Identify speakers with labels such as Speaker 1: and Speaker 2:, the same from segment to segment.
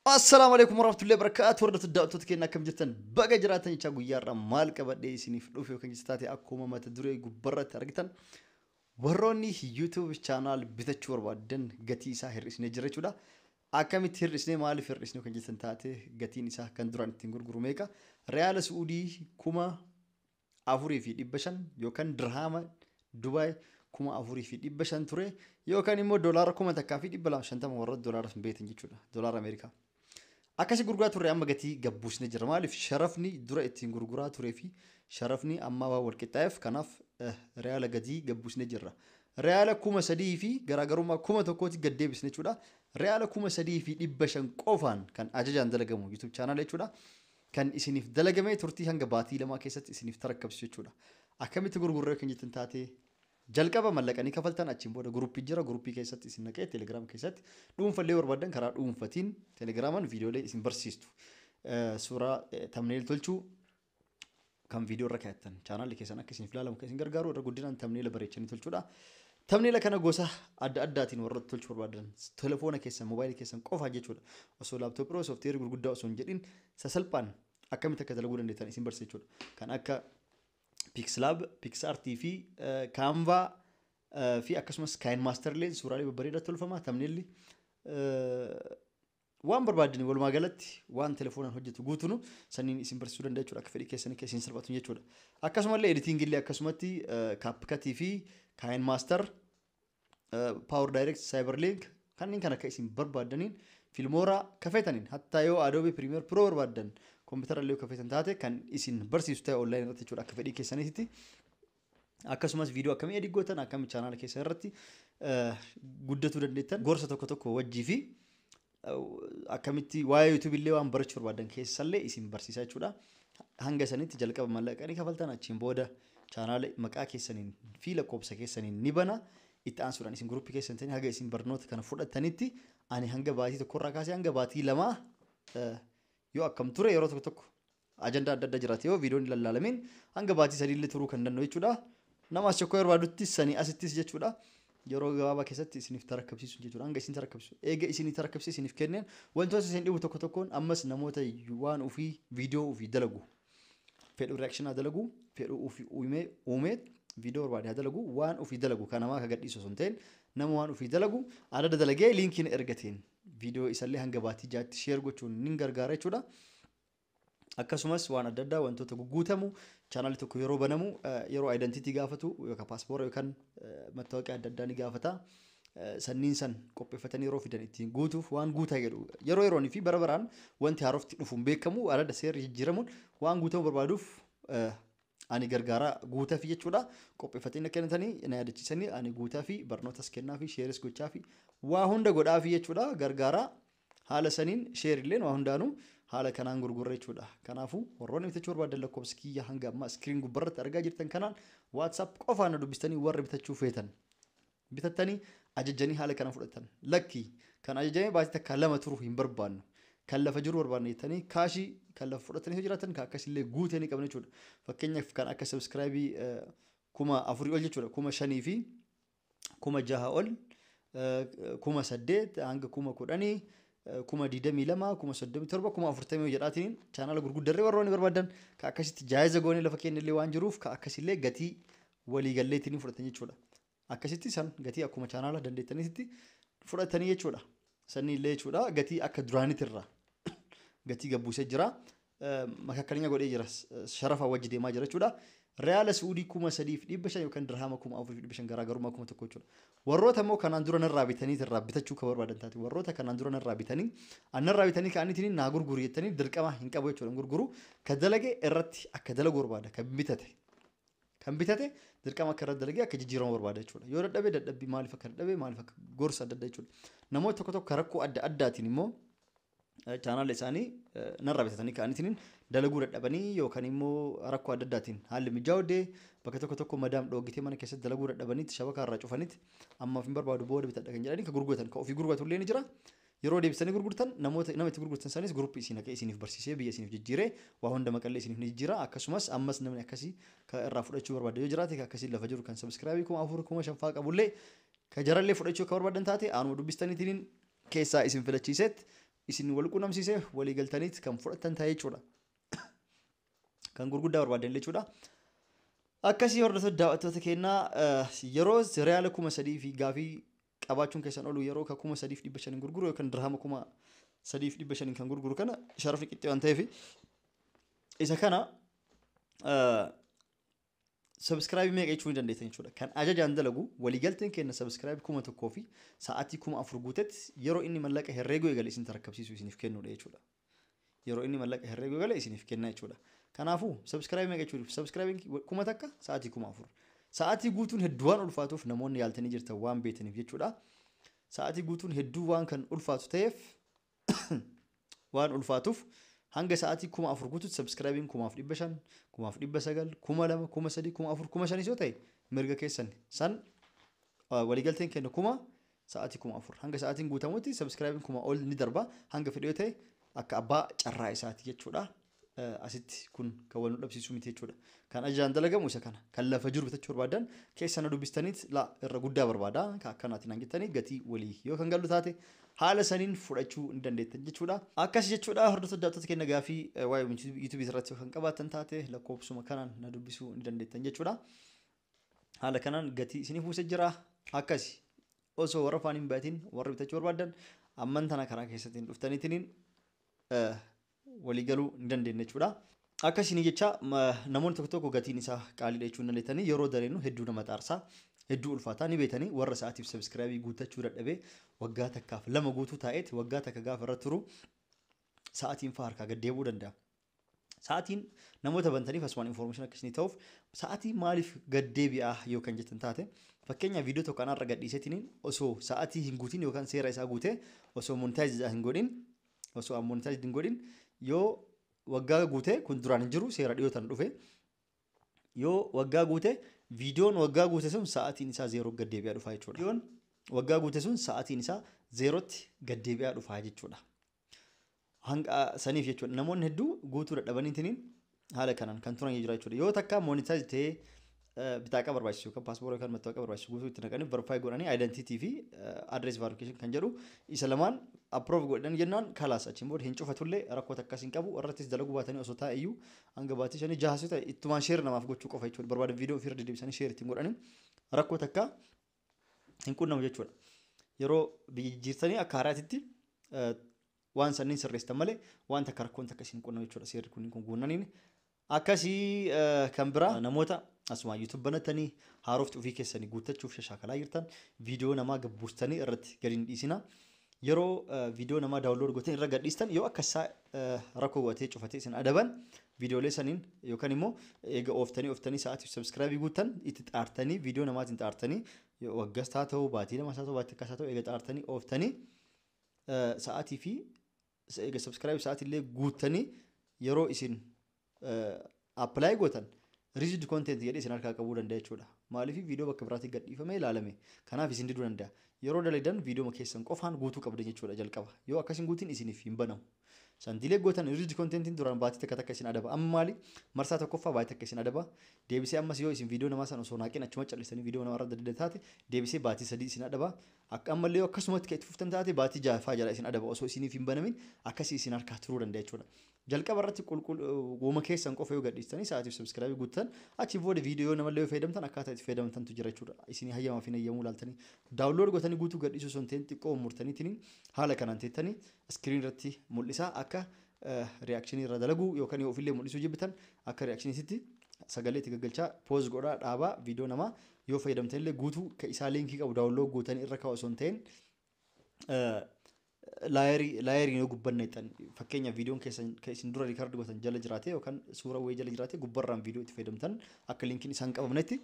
Speaker 1: Assalaamu alaikum warahmatullahi wabarakatuh. Hordoftoota, daawwattoota keenya, akkam jirtan? Baga jiraatan jechaa, guyyaarraa maal qabadhee isiniif dhufe yookaan jecha taate, akkuma mata duree gubbarratti argitan, warroonni YouTube channel bitachuu barbaadan gatii isaa hir'isnee jira jechuudha. Akkamitti hir'isnee, maaliif hir'isnee yookaan jettan taate, gatiin isaa kan duraan ittiin gurguru meeqa? Riyaala Su'uudii 4,500 yookaan dirhaama Dubaay 4,500 ture yookaan immoo doolaara 1,250, warra doolaara sun beektan jechuudha. Doolaara Ameerikaa. Akkasi gurguraa turre, amma gatii gabbuusnee jira. Maaliif? Sharafni dura ittiin gurguraa turee fi sharafni ammaa waan wal qixxaa'eef, kanaaf riyaala gatii gabbuusnee jirra. Riyaala 3,000 fi garaagarummaa 1,000tti gad deebisne jechuudha. Riyaala 3,500 qofaan kan ajajaan dalagamu YouTube channel jechuudha. Kan isiniif dalagame turtii hanga baatii 2 keessatti isiniif tarakkabsiisu jechuudha. Akkamitti gurgurree kan jettan taate, jalqaba mallaqanii kafaltan, achiin booda guruppii jira, guruppii keessatti isin naqee Telegiraam keessatti dhuunfallee barbaadan karaa dhuunfatiin Telegiraamaan viidiyoolee isin barsiistu. Suuraa thumbnail tolchuu kan viidiyoo irra kaa'attan chaanaalli keessan akka isiniif ilaalamu kan isin gargaaru irra guddinaan thumbnail bareechanii tolchuudha. Thumbnail kana gosa adda addaatiin warroota tolchuu barbaadan telefoona keessan, moobaayilii keessan qofaa jechuudha. Osoo laaptooppii, sooftiweerii gurguddaa osoo hin jedhin, sasalphaan akkamitti akka dalaguu dandeettan isin barsiisa jechuudha. Kan akka PixelLab, PicsArtii fi Canva fi akkasumas KineMaster illee suuraalee babbareedaa tolfama. Thumbnailli waan barbaadani walumaa galatti waan telefoonaan hojjetu guutuunu saniin isin barsiisuu danda'a jechuudha. Akka fedhii keessanii akka isin salphatu jechuudha. Akkasumallee editing illee akkasumatti CapCutii fi KineMaster, PowerDirect, CyberLink kanneen kan akka isin barbaadaniin, Filmora kafeetaniin, hattaa yoo Adobe Premiere Pro barbaadan, kompiitara illee kafeetan taate, kan isin barsiisu ta'e online irratti jechuudha, akka fedhii keessaniitti. Akkasumas viidiyoo akkamii edit gootan, akkamii chaanaala keessan irratti guddatuu dandeettan, gorsa tokko tokko wajjii fi akkamitti waa'ee YouTube illee waan barachuu barbaadan keessallee isin barsiisa jechuudha. Hanga sanitti jalqaba mallaqanii kafaltan, achiin booda chaanaala maqaa keessaniin fi lakkoofsa keessaniin ni bana. Itti aansuudhaan isin guruppii keessan ta'anii haga isin barnoota kana fudhatanitti ani hanga baatii tokkorraa kaasee hanga baatii 2 yoo akkam ture, yeroo tokko tokko ajandaa adda addaa jiraate, yoo viidiyoon lallaalameen hanga baatii 3 illee turuu kan danda'u jechuudha. Nama as chokkoo barbaadutti sanii asittis jechuudha. Yeroo gabaabaa keessatti isiniif tarakkabsiisu jechuudha. Hanga isin tarakkabsiisu. Eega isinii tarakkabsiise isiniif kenneen, wantoota isin dhibu tokko tokkoon ammas namoota waan ofii viidiyoo ofii dalagu, fedhu reaction dalagu, fedhu ofii uumee viidiyoo barbaade haa dalagu, waan ofii dalagu kan namaa ka gadhiisu osoo hin ta'in, nama waan ofii dalagu adada dalagee liinkiin ergateen viidiyoo isallee hanga baatii 6tti share gochuun ni gargaara jechuudha. Akkasumas waan adda addaa wantoota guguutamu, chaanaalli tokko yeroo banamu yeroo identity gaafatu yookaan paaspoora yookaan mattaawoqiyaa adda addaa ni gaafata. Sanniin san qopheeffatanii yeroo fidan ittiin guutuuf waan guutaa jedhu, yeroo yeroonii fi bara baraan wanti haarofti dhufuun beekamu adada seerri jijjiiramuun waan guutamuu barbaaduuf ani gargaara guutaa fi jechuudha. Qopheeffatanii kennatanii na yaadachiisanii, ani guutaa fi barnootas kennaa fi shareis gochaa fi waa hunda godhaa fi jechuudha, gargaara. Haala saniin share illeen waa hundaanuu haala kanaan gurgurra jechuudha. Kanaafuu warroonni bitachuu barbaadan lakkoofsa kiyya hanga ammaa screen gubbarratti argaa jirtan kanaan WhatsApp qofaan na dubbistanii warri bitachuu feetan bitattanii ajajanii haala kana fudhatan. Lakkii, kan ajajamee baatii takka lama turu hin barbaannu. Kan lafa jiru barbaanne jettanii kaashii kan lafa fudhatanii yoo jiraatan, kan akkasillee guutee ni qabna jechuudha. Fakkeenyaaf kan akka subscribe 4,000 ol jechuudha. 5,000 fi 6,000 ol, 8,000 hanga 10,000, 22,000, 37,000, 40,000 jedhaatiin chaanaala gurguddarree warroonni barbaadan kan akkasitti jaayiza goonee lafa keenya waan jiruuf, kan akkasillee gatii waliigalleetiin fudhatan jechuudha. Akkasitti san gatii akkuma chaanaala dandeettanitti fudhatanii jechuudha. Sanni illee jechuudha, gatii akka duraanitirraa gatii gabbuusee jira. Makakkalanya godhee jira. Sharafa wajji deemaa jira jechuudha. Riyaala Suudii 3,500 yookaan dirhama 4,500, garaagarummaa 1,000 jechuudha. Warroota immoo kanaan dura narraa bitanii irraa bitachuu kan barbaadan taate, warroota kanaan dura narraa bitanii, narraa bitanii ka'aniitiin naa gurguru jettanii, dirqama hin qabu jechuudha, gurguru. Ka dalage irratti akka dalagu barbaada, kan bitate. Kan bitate dirqama akka irratti dalagee akka jijjiiramu barbaada jechuudha. Yoo dadhabe dadhabbii maaliif akka dadhabe, maaliif akka gorsa adda addaa jechuudha. Namoota tokko tokko rakkoo adda addaatiin immoo chaanaala isaanii narraa bitatanii ka'aniitiin dalaguu dadhabanii yookaan immoo rakkoo adda addaatiin haalli mijaa'uu bakka tokko tokko madaam dhoogitee mana keessatti dalaguu dadhabanitti shabakaa irraa cufanitti, ammaaf hin barbaadu, booda bitadha kan jedhanii kan gurguratan, kan ofii gurguratu illee ni jira. Yeroo deebisanii gurgurtan, namoota nama itti gurgurtan sanis guruppii isin haqee isiniif barsiisee biyya isiniif jijjiiree waa hunda maqallee isiniif ni jijjiira. Akkasumas ammas namni akkasii kan irraa fudhachuu barbaade yoo jiraate, kan akkasii lafa jiru kan subscribe 4,000, 5,000 fa'aa qabullee, kan jarallee fudhachuu akka barbaadan taate, aanuma dubbistaniitiin keessaa isin filachiiseet isin wal quunnamsiisee walii galtaniit kan fudhatan ta'e jechuudha. Kan gurguddaa barbaadan jechuudha. Akkasii hordoftoota daawwattoota keenyaa, yeroo riyaala 3000 fi gaafii qabaachuun keessan oolu, yeroo ka 3500 gurguru yookaan dirhama 3500 kan gurguru kana sharafni qixxee waan ta'eef, isa kana subscribe meeqa jechuu ni dandeessan jechuudha. Kan ajajaan dalagu waliigalteen kenna subscribe 1000 fi sa'aatii 4000 guutetti yeroo inni mallaqa herreeguu eegale isin tarkabsiisu isiniif kennuudha jechuudha. Yeroo inni mallaqa herreeguu eegale isiniif kenna jechuudha. Kanaafuu subscribe meeqa jechuudha? Subscribe 1000 sa'aatii 4000. Sa'aatii guutuun hedduu waan ulfaatuuf, namoonni yaaltanii jirtan waan beetaniif jechuudha. Sa'aatii guutuun hedduu waan kan ulfaatu ta'eef, waan ulfaatuuf hanga sa'aatii 4000 guututti subscribeiin 1500, 1900, 2000, 3000, 4000, 5000 yoo ta'e mirga keessan. San waliigalteen kenna 1000 sa'aatii 4000. Hanga sa'aatiin guutamutti subscribeiin 1000 ol ni darba, hanga fedhe yoo ta'e akka abbaa carraa isaati jechuudha. Asitti kun kan wal nu dhabsiisu miti jechuudha. Kan ajajaan dalagamu isa kana. Kan lafa jiru bitachuu barbaadan keessa na dubbistaniit, laa irra guddaa barbaada kan akkanaatiin hangittanii gatii walii yoo kan gallu taate haala saniin fudhachuu ni dandeettan jechuudha. Akkas jechuudha. Hordoftoota daawwattoota keenya, gaafii waa'ee YouTubeii irratti kan qabaattan taate lakkoofsuma kanaan na dubbisuu ni dandeettan jechuudha. Haala kanaan gatii isiniif buusee jira. Akkasi osoo warra afaan hin baatin warra bitachuu barbaadan amman tana karaa keessattiin dhuftaniitiin walii galuu ni dandeenya jechuudha. Akkasiin jecha namoonni tokko tokko gatiin isaa qaaliidha jechuu dandeettanii, yeroo dareennu hedduu nama xaarsaa, hedduu ulfaataa ni beetanii. Warra sa'aatiif subscribe guuttachuu dadhabee waggaa takkaaf lama guutuu taa'eet waggaa takka gaafa irra turu sa'aatiin fa'aa harkaa gad deebi'uu danda'a. Sa'aatiin namoota bantaniif asumaan information akkasii ta'uuf, sa'aatii maaliif gad deebi'aa yoo kan jettan taate, fakkeenyaaf viidiyoo tokko kanarra gadhiiseetiin osoo sa'aatii hin guutin yookaan seera isaa guutee osoo monetize hin godhin, osoo monetize hin godhin yoo waggaa guutee, kun duraan hin jiru, seera dhiyootan dhufe, yoo waggaa guute viidiyoon waggaa guute sun sa'aatiin isaa zeeroo gad deebi'aa dhufaa jechuudha. Viidiyoon waggaa guute sun sa'aatiin isaa zeerootti gad deebi'aa dhufaa jechuudha. Hanga saniif jechuudha namoonni hedduu guutuu dadhabaniitiin haala kanaan kan turan jira jechuudha. Yoo takka monetize ta'ee bitaaqa barbaachisu yookaan paaspoortii yookaan mattaawoqaa barbaachisu guutuu itti naqanii verify godhanii identity fi address verification kan jedhu isa lamaan approve godhan jennaan, kalaas achiin booda hin cufatullee, rakkoo takkas hin qabu. Irrattis dalaguu baatanii osoo taa'e iyyuu hanga baatii 5 6 ta'e ittumaan share namaaf gochuu qofa jechuudha. Barbaada viidiyoo ofirra deddeebisanii share ittiin godhanii rakkoo takka hin qunnamu jechuudha. Yeroo biyya jijjiirtanii akka haaraatitti waan sanniin sirreessitan malee waan takka rakkoon takka isin qunnamu jechuudha. Seerri kun guunnaniin akkasii. Kan biraa namoota asuma YouTube banatanii haarofti ofii keessanii guuttachuuf shashaakalaa jirtan, viidiyoo namaa gabbuustanii irratti gadi hin dhiisina. Yeroo viidiyoo namaa download gootan irra gadhiistan, yoo akka isaa rakkoo godhatee cufatee isin adaban viidiyoolee saniin, yookaan immoo eega ooftanii ooftanii sa'aatiif subscribe guuttan itti xaartanii, viidiyoo namaatiin xaartanii, waggas haa ta'u, baatii 2 haa ta'u, baatii akkas haa ta'u, eega xaartanii ooftanii sa'aatii fi eega subscribe sa'aatii illee guuttanii yeroo isin apply gootan reused content jedhee isin harkaa qabuu danda'a jechuudha. Maaliif? Viidiyoo bakka biraatti gadhiifamee ilaalame. Kanaaf isin diduu danda'a. Yeroo dalagan viidiyoo keessan qofaan guutuu qabdan jechuudha jalqaba. Yoo akkas hin guutin isiniif hin banamu. Sandiilee gootan reused contentiin duraan baatii takka takka isin adaba. Amma maali? Marsaa tokkoffaa baatii takka isin adaba. Deebisee ammas yoo isin viidiyoo namaa sana osoo naaqin achuma callisanii viidiyoo namaa irra dalagdan taate deebisee baatii 3 isin adaba. Akka ammallee yoo akkasumatti kan itti fuftan taate baatii 6 jala isin adaba, osoo isiniif hin banamin akkasii isin harkaa turuu danda'a jechuudha. Jalqaba irratti qulqulluma keessan qofa yoo gadhiistanii sa'aatiif subscribe guuttan, achi booda viidiyoo namallee yoo fayyadamtan akkaataa itti fayyadamtantu jira jechuudha. Isinii hayyamaa fi hayyamuu ilaaltanii download gootanii guutuu gadhiisuu osoo hin ta'in xiqqoo murtaniitiin haala kanaan teettanii screen irratti mul'isaa, akka reaction irra dalaguu yookaan yoo ofillee mul'isuu jibbitan akka reactioniitti sagalee itti gaggalchaa pause godhaa dhaabaa viidiyoo namaa yoo fayyadamtan illee guutuu ka isaa linkii qabu download gootanii irra kaa'u osoo hin ta'in layerii yoo gubbanna ixan, fakkeenya viidiyoon keessan kan isin dura record gootan jala jiraate yookaan suura wayii jala jiraate gubbarraan viidiyoo itti fayyadamtan akka linkiin isaan qabamnetti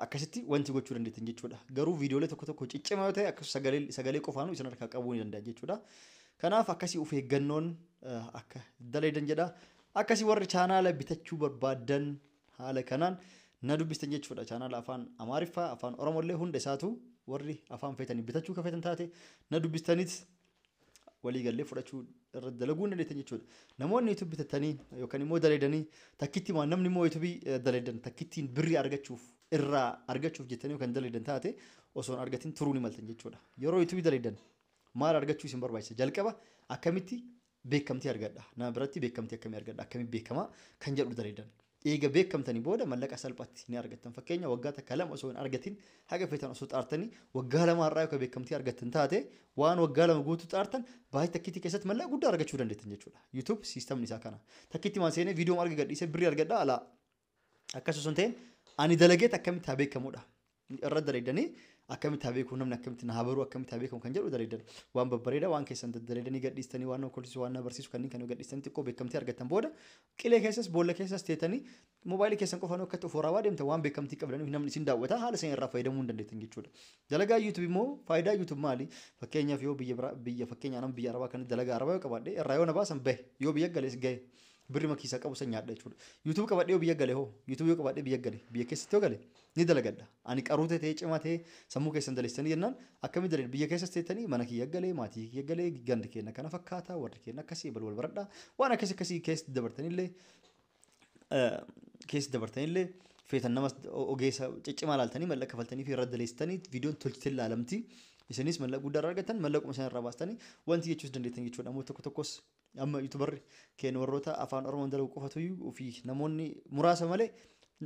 Speaker 1: akkasitti wanti gochuu dandeettan jechuudha. Garuu viidiyoolee tokko tokko ciccimaa yoo ta'e akka sagalee qofaanuu isin harkaa qabuu ni danda'a jechuudha. Kanaaf akkasii of eeggannoon akka dalagan jedha. Akkasii warri chaanaala bitachuu barbaadan haala kanaan na dubbistan jechuudha. Chaanaala afaan Amaariffaa, afaan Oromollee hunda isaatu warri afaan feetanii bitachuu ka feetan taate na dubbistaniit walii gallee fudhachuu irra dalaguu dandeettan jechuudha. Namoonni YouTube bitatanii yookaan immoo dalaydanii takkitti waan namni immoo YouTube dalaydan takkittiin birrii argachuuf irraa argachuuf jettanii yookaan dalaydan taate osoo hin argatin turuu ni maltan jechuudha. Yeroo YouTube dalaydan maal argachuu isin barbaachisa? Jalqaba Akkamitti beekamtii argadha? Nama biratti beekamtii akkamii argadha? Akkamitti beekama kan jedhu daleedan. Eega beekamtanii booda mallaqa salphaatti ni argattan. Fakkeenya waggaa takka lama osoo hin argatin haga feetan osoo xaartanii waggaa lama har'aa yookaan beekamtii argattan taate waan waggaa 2 guutuu xaartan baay'ee takkiitti keessatti mallaqa guddaa argachuu dandeettan jechuudha. YouTube siistamni isaa kana. Takkiitti maan seenee viidiyoo arga gadhiisee birrii argadha alaa. Akkas osoo hin ta'in ani dalageet akkamitti haa beekamudha. Irra daleedanii akkamitti haa beeku namni akkamitti na haa baruu akkamitti haa beekamu kan jedhu daleedan. Waan babbareedaa waan keessan daddaleedanii gadhiistanii waan nama kolfisiisu waan nama barsiisu kanneen kan gadhiistanii xiqqoo beekamtii argattan booda qilee keessas boolla keessas teetanii moobaayilii keessan qofaan akkatti of waraabaa deemtan waan beekamtii qabdaniif namni isin daawwata haala isin irraa fayyadamuu hin dandeettan jechuudha. Dalagaa YouTube immoo faayidaa YouTube maali? Fakkeenyaaf yoo biyya biraa biyya fakkeenyaa nama biyya Arabaa kan dalagaa Arabaa yoo qabaadhe irraa yoo na baasan bahe yoo biyya gales gahe birri makiisaa qabu san nyaadha jechuudha. YouTube qabadhee yoo biyya gale hoo YouTube yoo qabadhee biyya gale biyya keessatti yoo gale ni dalagadha. Ani qaruutee ta'ee cimaa ta'ee sammuu keessan daleessanii jennaan akkamitti dalee biyya keessas teettanii mana kiyya galee maatii kiyya galee gandi keenya kana fakkaata warri keenya akkasii bal wal baradha waan akkasii akkasii keessa dabartanillee feetan nama ogeessa ciccimaa laaltanii mallaqa kafaltanii fi irra daleessitanii viidiyoon tolchitee laalamti. Isinis mallaqa guddaa irraa argattan mallaquma isaan irraa baastanii wanti jechuus dandeettan jechuudha. Namoota tokko tokkos amma yuutubarri keenya warroota afaan Oromoon dalagu qofatu ofii namoonni muraasa malee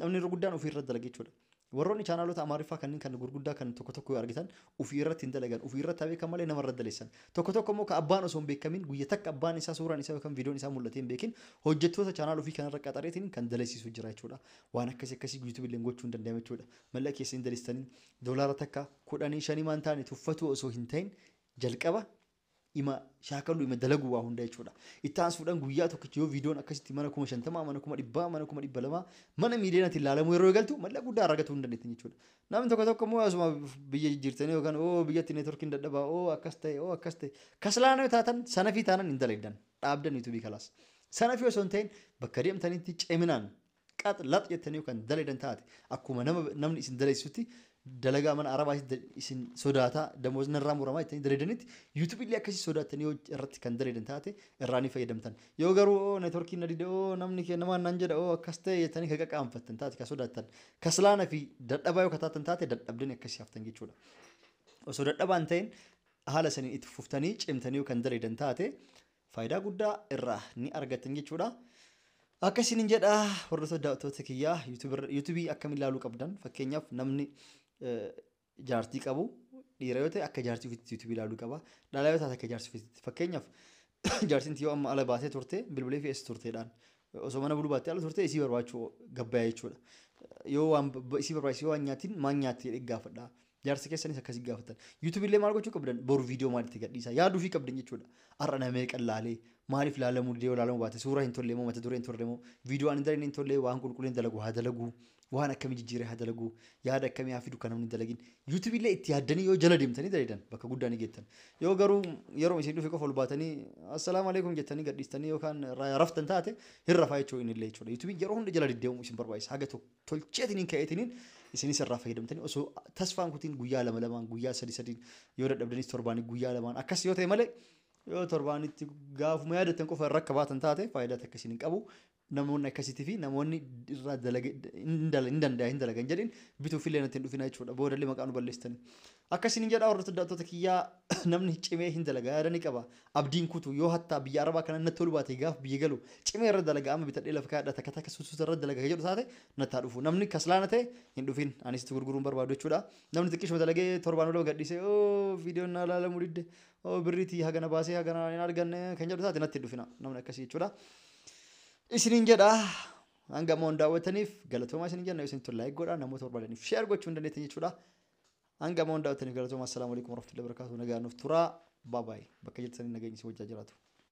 Speaker 1: namni irra guddaan ofii irra dalaga jechuudha. Warroonni chaanaalota Amaariffaa kanneen kan gurguddaa kan tokko tokko yoo argitan ofii irratti hin dalagan ofii irratti haa beekan malee nama irra daleessan. Tokko tokko immoo kan abbaan osoo hin beekamin guyya takka abbaan isaa suuraan isaa yookaan viidiyoon isaa mul'atee hin beekin hojjettoota chaanaal ofii kanarra qaxareetiin kan daleessisu jira jechuudha. Waan akkasii akkasii YouTube illee gochuu hin danda'amu jechuudha. Mallaqa keessa hin daleessitanii doolaara takka 10 5 maan taane tuffatu osoo hin ta'in jalqaba ima shaakallu ima dalagu waa hunda jechuudha. Itti aansuudhaan guyyaa tokkichi yoo viidiyoon akkasitti mana 50,000 mana 100,000 mana 200,000 mana miiliyoonatti ilaalamuu yeroo eegaltu mallaqa guddaa argachuu hin dandeettan jechuudha. Namni tokko tokko immoo asuma biyya jijjiirtanii yookaan oo biyyatti neetworkiin dadhabaa oo akkas ta'e oo akkas ta'e kaslaana yoo taatan sanafii taanan hin dalagdan dhaabdan yuutuubii kalaas. Sanafii osoo hin ta'in bakka deemtanitti ciminaan qax lax jettanii yookaan dalagdan taate akkuma namni isin daleessutti dalagaa mana Arabaa isin sodaataa damoozna irraa muramaa jettanii dalaydanitti YouTube illee akkasii sodaattanii yoo irratti kan dalaydan taate irraa ni fayyadamtan. Yoo garuu oo neetworkiin na dide oo namni kennamaan naan jedha oo akkas ta'e jettanii kan qaqaanfattan taate kan sodaattan kaslaana fi dadhabaa yoo kataatan taate dadhabdanii akkasii haftan jechuudha. Osoo dadhabaa hin ta'in haala saniin itti fuftanii cimtanii yoo kan dalaydan taate faayidaa guddaa irraa ni argattan jechuudha. Akkasiin hin jedha hordoftoota daawwattoota kiyyaa yuutuubii akkamiin ilaaluu qabdan fakkeenyaaf namni jaartii qabu dhiira yoo ta'e akka jaartii ofiitti yuutuubii ilaaluu qaba. Dhalaa yoo taate akka jaartii ofiitti fakkeenyaaf jaartiin yoo amma ala baatee turte bilbilee fi eessa turteedhaan osoo mana buluu baattee ala turte isii barbaachuu gabbayaa jechuudha. Yoo waan isii barbaachisu yoo waan nyaatiin maal nyaattee jedhee gaafadha. Jaarsi keessanis akkasii gaafatan. Yuutuubii illee maal gochuu qabdan boru viidiyoo maalitti gadhiisa yaaduu fi qabdan jechuudha. Har'a nama meeqa laalee maaliif laalamuu didee yoo laalamuu baate suuraa hin tolle moo mata duree hin tolle moo viidiyoo ani dalagin hin tolle waan qulqullina dalagu haa dalagu waan akkamii jijjiiree haa dalagu yaada akkamii haa fidu kan namni dalagin yuutuubii illee itti yaaddanii yoo jala deemtanii dalagan bakka guddaa ni geettan. Yoo garuu yeroo isin dhufe qofa ol baatanii assalaamu alaikum jettanii gadhiistanii yookaan raftan taate hin rafaa jechuu inni illee jechuudha. Yuutuubiin yeroo hunda jala deddeemuun isin barbaachisa haga tolcheetiniin ka'eetiniin isinis irraa fayyadamtanii osoo tasfaan kutiin guyyaa lama lamaan guyyaa sadi sadiin yoo dadhabdanis torbaanii guyyaa lamaan akkas yoo ta'e malee yoo torbaanitti gaafuma yaadattan qofa irra akka baatan taate faayidaa takka isin hin qabu. Namoonni akkasiitii fi namoonni irraa hin danda'a hin dalagan jedhin bituuf illee natti hin dhufina jechuudha. Boodallee maqaa nu balleessitanii. Akkasiin hin jedhaa hordoftoota daawwattoota kiyyaa namni cimee hin dalaga yaada ni qaba. Abdiin kutu yoo hattaa biyya Arabaa kana natti tolu baate gaaf biyya galu cimee irra dalaga amma bitadhee lafa kaadha takka takka suusuuta irra dalaga jedhu taate natti haa dhufu. Namni kaslaana ta'e hin dhufin anis itti gurguruun barbaadu jechuudha. Namni xiqqishuma dalagee torbaan lama gadhiisee oo viidiyoon na ilaalamuu didde oo birriitii hagana baasee hagana hin arganne kan jedhu taate natti hin dhufina namni akkasii jechuudha. Isiniin jedha hanga ammoo hin daawwataniif galatoomaa isiniin jenna isin tun laayik godhaa namoota barbaadaniif sheer gochuu hin dandeettan jechuudha. Hanga ammoo hin daawwataniif galatoomaa assalaamu alaikum warahmatullahi wabarakatuh nagaa nuuf turaa baabaay bakka jirtanii nageenyi isin wajjin jiraatu.